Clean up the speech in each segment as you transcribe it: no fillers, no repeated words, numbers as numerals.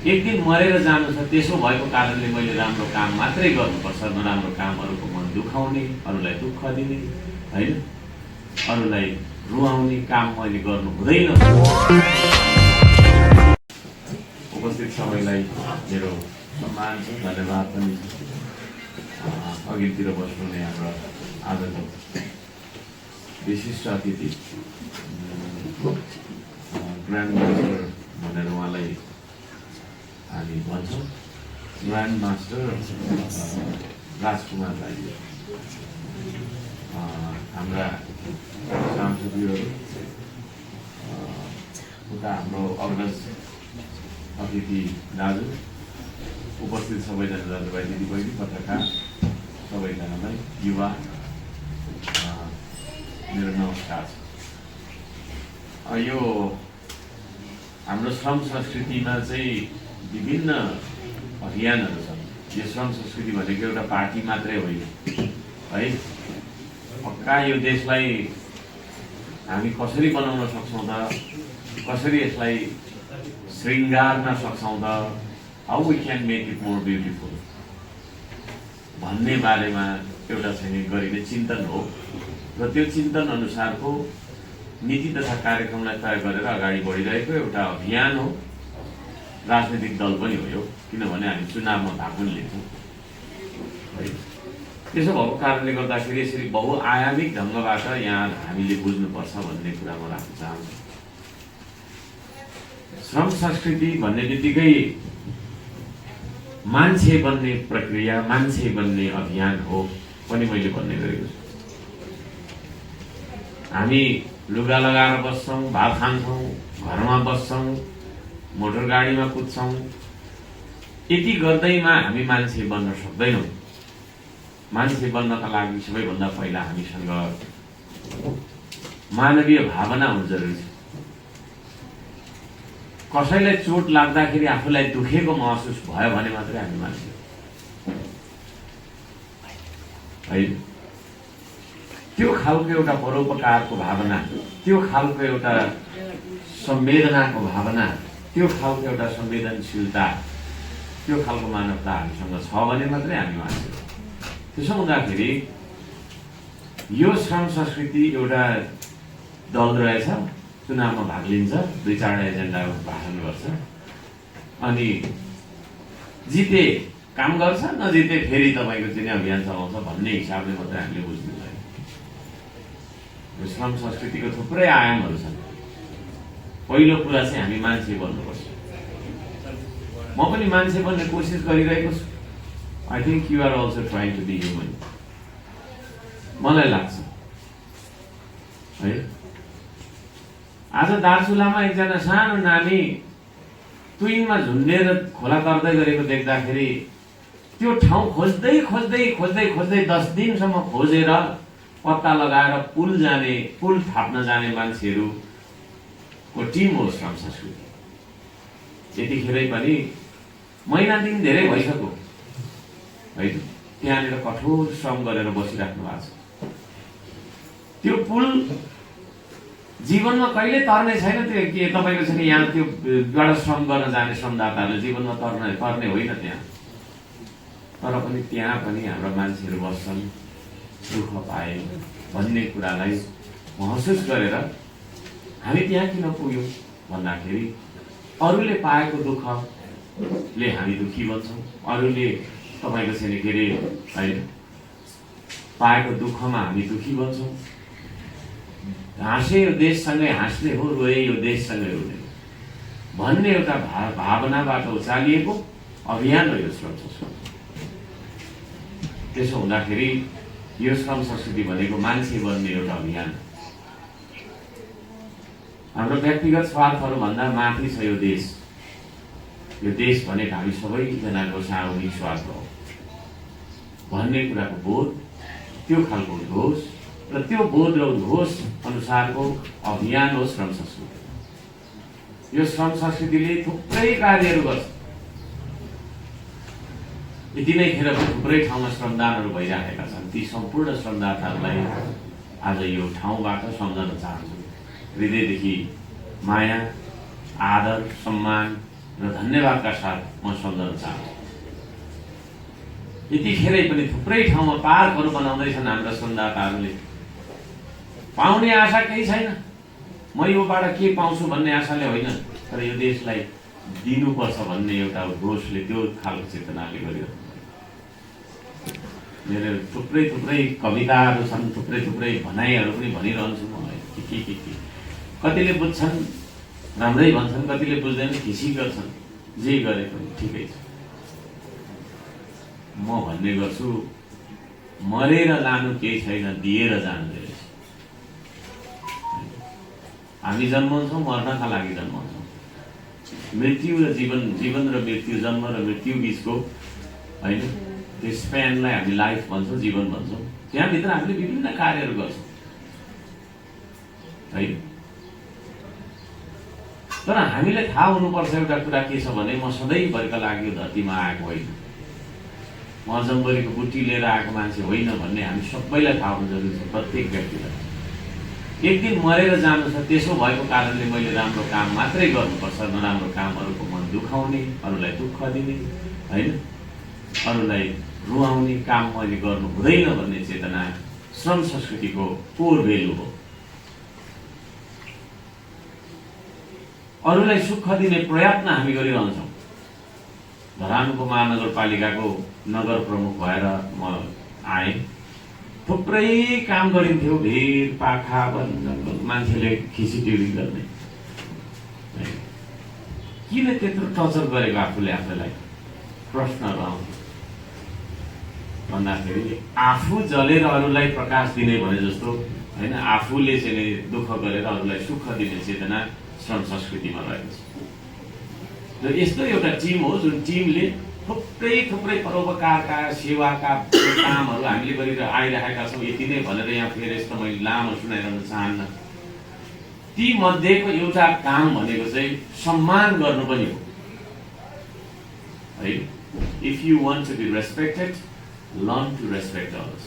एक दिन मरेर जानु छ, त्यसो भएको कारणले मैले राम्रो काम मात्रै गर्नुपर्छ, नराम्रो कामहरूको मन दुखाउने, अरूलाई दुःख दिने, होइन, अरूलाई रुवाउने काम मैले गर्नु हुँदैन। उपस्थित सबैलाई मेरो सम्मान छ, धन्यवाद पनि छ। अघिल्तिर बस्नुहुने हाम्रो आजको विशिष्ट अतिथि ग्रान्ड मास्टर भनेर उहाँलाई हामी भन्छौँ, ग्रान्ड मास्टर राजकुमार राई, हाम्रा सांसदहरू, उता हाम्रो अग्रज अतिथि दाजु, उपस्थित सबैजना दाजुभाइ दिदीबहिनी, पत्रकार सबैजनालाई, युवा, मेरो नमस्कार छ। यो हाम्रो श्रम संस्कृतिमा चाहिँ विभिन्न अभियानहरू छन्। यो श्रम संस्कृति भनेको एउटा पार्टी मात्रै होइन है। पक्का यो देशलाई हामी कसरी बनाउन सक्छौँ त, कसरी यसलाई श्रृङ्गार्न सक्छौँ त, how we can make it more beautiful भन्ने बारेमा एउटा चाहिँ गरिने चिन्तन हो र त्यो चिन्तन अनुसारको नीति तथा कार्यक्रमलाई तय गरेर अगाडि बढिरहेको एउटा अभियान हो। राजनीतिक दल पनि हो यो, किनभने हामी चुनावमा भाग पनि लिन्छौँ है। त्यसो भएको कारणले गर्दाखेरि यसरी बहुआयामिक ढङ्गबाट यहाँ हामीले बुझ्नुपर्छ भन्ने कुरा म राख्न चाहन्छु। श्रम संस्कृति भन्ने बित्तिकै मान्छे बन्ने प्रक्रिया, मान्छे बन्ने अभियान हो पनि मैले भन्ने गरेको छु। हामी लुगा लगाएर बस्छौँ, भात खान्छौँ, घरमा बस्छौँ, मोटर गाडीमा कुद्छौँ, यति गर्दैमा हामी मान्छे बन्न सक्दैनौँ। मान्छे बन्नका लागि सबैभन्दा पहिला हामीसँग मानवीय भावना हुनु जरुरी छ। कसैलाई चोट लाग्दाखेरि आफूलाई दुखेको महसुस भयो भने मात्रै हामी मान्छे है। त्यो खालको एउटा परोपकारको भावना, त्यो खालको एउटा संवेदनाको भावना, त्यो खालको एउटा संवेदनशीलता, त्यो खालको मानवता हामीसँग छ भने मात्रै हामी मान्छे हो। त्यसो हुँदाखेरि यो श्रम संस्कृति एउटा दल रहेछ, चुनावमा भाग लिन्छ, 2-4 एजेन्डा भाषण गर्छ, अनि जिते काम गर्छ, नजिते फेरि तपाईँको चाहिँ अभियान चलाउँछ भन्ने हिसाबले मात्रै हामीले बुझ्नु पर्यो। श्रम संस्कृतिको थुप्रै आयामहरू छन्। पहिलो कुरा चाहिँ हामी मान्छे बन्नुपर्छ। म पनि मान्छे बन्ने कोसिस गरिरहेको छु। I think you are also trying to be human, मलाई लाग्छ है। आज दार्चुलामा एकजना सानो नानी तुइनमा झुन्डेर खोला तर्दै गरेको देख्दाखेरि त्यो ठाउँ खोज्दै खोज्दै खोज्दै खोज्दै 10 दिनसम्म खोजेर पत्ता लगाएर पुल थाप्न जाने मान्छेहरूको टिम हो श्रम संस्कृति। यतिखेरै पनि महिना दिन धेरै भइसक्यो है, त्यहाँनिर कठोर श्रम गरेर बसिराख्नु भएको छ। त्यो पुल जीवनमा कहिले तर्ने छैन। त्यो के तपाईँको छ कि यहाँ त्यो बाट श्रम गर्न जाने श्रमदाताहरूले जीवनमा तर्ने होइन त्यहाँ, तर पनि त्यहाँ पनि हाम्रा मान्छेहरू बस्छन्, दुःख पाए भन्ने कुरालाई महसुस गरेर हामी त्यहाँ किन पुग्यौँ भन्दाखेरि अरूले पाएको दुःखले हामी दुःखी बन्छौँ। अरूले तपाईँको चाहिँ के अरे होइन पाएको दुःखमा हामी दुःखी बन्छौँ। हाँसे यो देशसँगै हाँस्ने हो, रोए यो देशसँगै रोने हो भन्ने एउटा भावनाबाट उचालिएको अभियान हो यो श्रम संस्कृति। त्यसो हुँदाखेरि यो श्रम संस्कृति भनेको मान्छे बन्ने एउटा अभियान। हाम्रो व्यक्तिगत स्वार्थहरूभन्दा माथि छ यो देश। यो देश भनेको हामी सबैजनाको सार्वजनिक स्वार्थ हो भन्ने कुराको बोध, त्यो खालको उद्घोष र त्यो बोध र उद्घोष अनुसारको अभियान हो श्रम संस्कृति। यो श्रम संस्कृतिले थुप्रै कार्यहरू गर्छ। यति नै खेर थुप्रै ठाउँमा श्रमदानहरू भइराखेका छन्। ती सम्पूर्ण श्रमदाताहरूलाई आज यो ठाउँबाट सम्झन चाहन्छु। हृदयदेखि माया, आदर, सम्मान र धन्यवादका साथ म सम्झन चाहन्छु। यतिखेरै पनि थुप्रै ठाउँमा पार्कहरू बनाउँदैछन् हाम्रा संवाददाताहरूले। पाउने आशा केही छैन, म योबाट के पाउँछु भन्ने आशाले होइन, तर यो देशलाई दिनुपर्छ भन्ने एउटा होसले, त्यो खालको चेतनाले गरिरहनु। मेरो थुप्रै कविताहरू छन्, थुप्रै भनाइहरू पनि भनिरहन्छु म। के कतिले बुझ्छन् राम्रै भन्छन्, कतिले बुझ्दैन खिसी गर्छन्। जे गरे पनि ठिकै छ। म भन्ने गर्छु, मरेर लानु केही छैन, दिएर जानु धेरै छ। हामी जन्माउँछौँ मर्नका लागि जन्माउँछौँ। मृत्यु र जीवन, जीवन र मृत्यु, जन्म र मृत्यु बिचको होइन त्यो स्प्यानलाई हामी लाइफ भन्छौँ, जीवन भन्छौँ। त्यहाँभित्र हामीले विभिन्न कार्यहरू गर्छौँ है। तर हामीलाई थाहा हुनुपर्छ एउटा कुरा के छ भने, म सधैँभरिका लागि यो धरतीमा आएको होइन, म जम्बरीको बुट्टी लिएर आएको मान्छे होइन भन्ने हामी सबैलाई थाहा हुनु जरुरी छ। प्रत्येक व्यक्तिलाई एक दिन मरेर जानु छ। त्यसो भएको कारणले मैले राम्रो काम मात्रै गर्नुपर्छ, नराम्रो कामहरूको मन दुखाउने, अरूलाई दुःख दिने होइन, अरूलाई रुवाउने काम मैले गर्नु हुँदैन भन्ने चेतना श्रम संस्कृतिको कोर भेल्यु हो। अरूलाई सुख दिने प्रयत्न हामी गरिरहन्छौँ। धरानको महानगरपालिकाको नगर प्रमुख भएर म आएँ। थुप्रै काम गरिन्थ्यो, भिर पाखा वन जङ्गल, मान्छेले खिचिटिउरी गर्ने। किन त्यत्रो टर्चर गरेको आफूले आफूलाई प्रश्नहरू आउँछ भन्दाखेरि, आफू जलेर अरूलाई प्रकाश दिने भने जस्तो होइन, आफूले चाहिँ दुःख गरेर अरूलाई सुख दिने चेतना श्रम संस्कृतिमा रहेको छ। र यस्तो एउटा टिम हो जुन टिमले थुप्रै परोपकारका सेवाका कामहरू हामीले गरेर आइरहेका छौँ। यति नै भनेर यहाँ फेरि यस्तो मैले लामो सुनाइरहन चाहन्न। ती मध्येको एउटा काम भनेको चाहिँ सम्मान गर्नु पनि हो है। If you want to be respected, learn to respect others.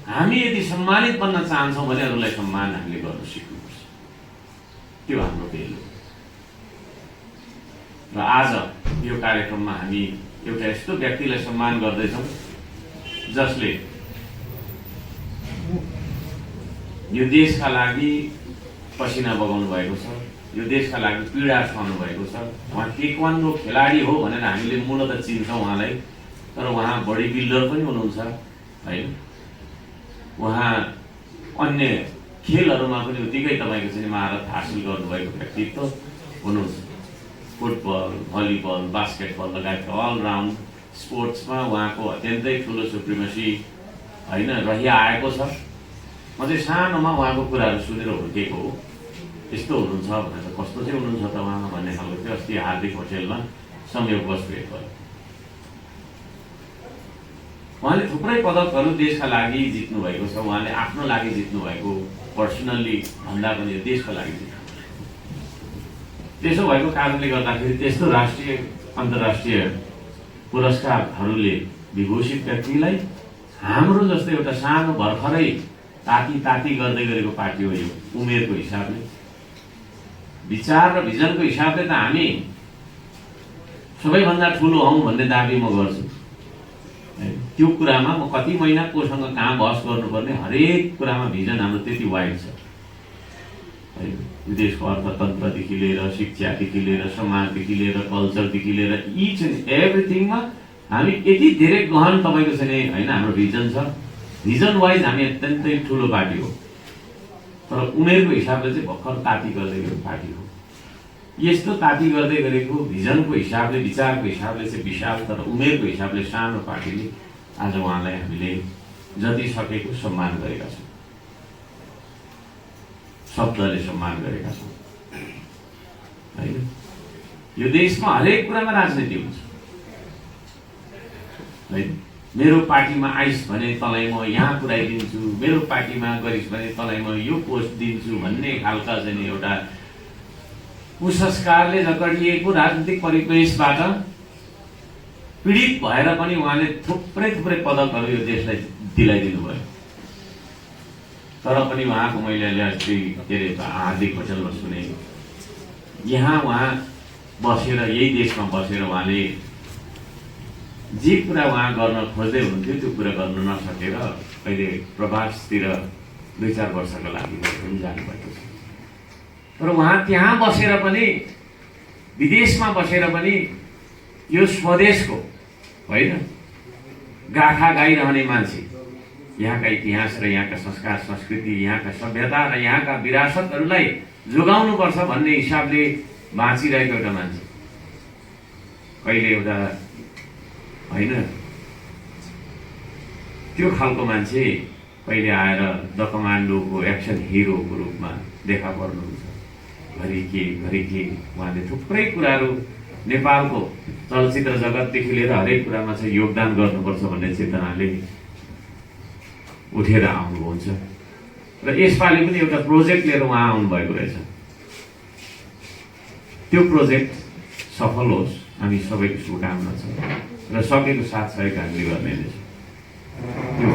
हामी यदि सम्मानित बन्न चाहन्छौँ भने अरूलाई सम्मान हामीले गर्न सिक्नुपर्छ। त्यो हाम्रो भेल्यु। र आज यो कार्यक्रममा हामी एउटा यस्तो व्यक्तिलाई सम्मान गर्दैछौँ जसले यो देशका लागि पसिना बगाउनु भएको छ, यो देशका लागि पीडा सहनु भएको छ। उहाँ टेक्वान्डो खेलाडी हो भनेर हामीले मूलतः चिन्छौँ उहाँलाई, तर उहाँ बडी बिल्डर पनि हुनुहुन्छ है। उहाँ अन्य खेलहरूमा पनि उत्तिकै तपाईँको चाहिँ महारत हासिल गर्नुभएको व्यक्तित्व हुनुहुन्छ। फुटबल, भलिबल, बास्केटबल लगायतका अलराउन्ड स्पोर्ट्समा उहाँको अत्यन्तै ठुलो सुप्रिमेसी होइन रहिआएको छ। म चाहिँ सानोमा उहाँको कुराहरू सुनेर हुर्केको हो। यस्तो हुनुहुन्छ भनेर, कस्तो चाहिँ हुनुहुन्छ त उहाँ भन्ने खालको थियो। अस्ति हार्दिक होटेलमा संयोगवश भेट भयो। उहाँले थुप्रै पदकहरू देशका लागि जित्नु भएको छ। उहाँले आफ्नो लागि जित्नु भएको, पर्सनल्ली भन्दा पनि देशको लागि जित्नु। त्यसो भएको कारणले गर्दाखेरि त्यस्तो राष्ट्रिय अन्तर्राष्ट्रिय पुरस्कारहरूले विभूषित व्यक्तिलाई हाम्रो जस्तो एउटा सानो भर्खरै ताती गर्दै गरेको पार्टी हो यो। उमेरको हिसाबले, विचार र भिजनको हिसाबले त हामी सबैभन्दा ठुलो हौँ भन्ने दाबी म गर्छु। त्यो कुरामा म कति महिना कोसँग कहाँ बहस गर्नुपर्ने, हरेक कुरामा भिजन हाम्रो त्यति वाइड छ। देशको अर्थतन्त्रदेखि लिएर, शिक्षादेखि लिएर, समाजदेखि लिएर, कल्चरदेखि लिएर, इच एन्ड एभ्रिथिङमा हामी यति धेरै गहन तपाईँको छ नि होइन हाम्रो भिजन छ। भिजन वाइज हामी अत्यन्तै ठुलो पार्टी हो, तर उमेरको हिसाबले चाहिँ भर्खर ताती गर्दै गरेको पार्टी हो। यस्तो ताती गर्दै गरेको भिजनको हिसाबले, विचारको हिसाबले चाहिँ विशाल, तर उमेरको हिसाबले सानो पार्टीले आज उहाँलाई हामीले जति सकेको सम्मान गरेका छौँ, शब्दले सम्मान गरेका छौँ होइन। यो देशमा हरेक कुरामा राजनीति हुन्छ है। मेरो पार्टीमा आइस भने तँलाई म यहाँ पुर्याइदिन्छु, मेरो पार्टीमा गरिस् भने तँलाई म यो पोस्ट दिन्छु भन्ने खालका चाहिँ एउटा कुसंस्कारले जकडिएको राजनीतिक परिवेशबाट पीडित भएर पनि उहाँले थुप्रै पदकहरू यो देशलाई दिलाइदिनु भयो। तर पनि उहाँको मैले के अरे हार्दिक होटलमा सुने, यहाँ उहाँ बसेर यही देशमा बसेर उहाँले जे कुरा उहाँ गर्न खोज्दै हुनुहुन्थ्यो त्यो कुरा गर्न नसकेर अहिले प्रवासतिर 2-4 वर्षको लागि पनि जानुभएको छ। तर उहाँ त्यहाँ बसेर पनि, विदेशमा बसेर पनि यो स्वदेशको होइन गाथा गाइरहने मान्छे, यहाँका इतिहास र यहाँका संस्कार संस्कृति, यहाँका सभ्यता र यहाँका विरासतहरूलाई जोगाउनुपर्छ भन्ने हिसाबले बाँचिरहेको एउटा मान्छे, कहिले एउटा होइन त्यो खालको मान्छे कहिले आएर द कमान्डोको एक्सन हिरोको रूपमा देखा पर्नुहुन्छ। घरि के उहाँले थुप्रै कुराहरू नेपालको चलचित्र जगतदेखि लिएर हरेक कुरामा चाहिँ योगदान गर्नुपर्छ भन्ने चेतनाले उठेर आउनुहुन्छ र यसपालि पनि एउटा प्रोजेक्ट लिएर उहाँ आउनुभएको रहेछ। त्यो प्रोजेक्ट सफल होस्, हामी सबैको शुभकामना छ र सकेको साथ सहयोग हामीले गर्ने नै छ। त्यो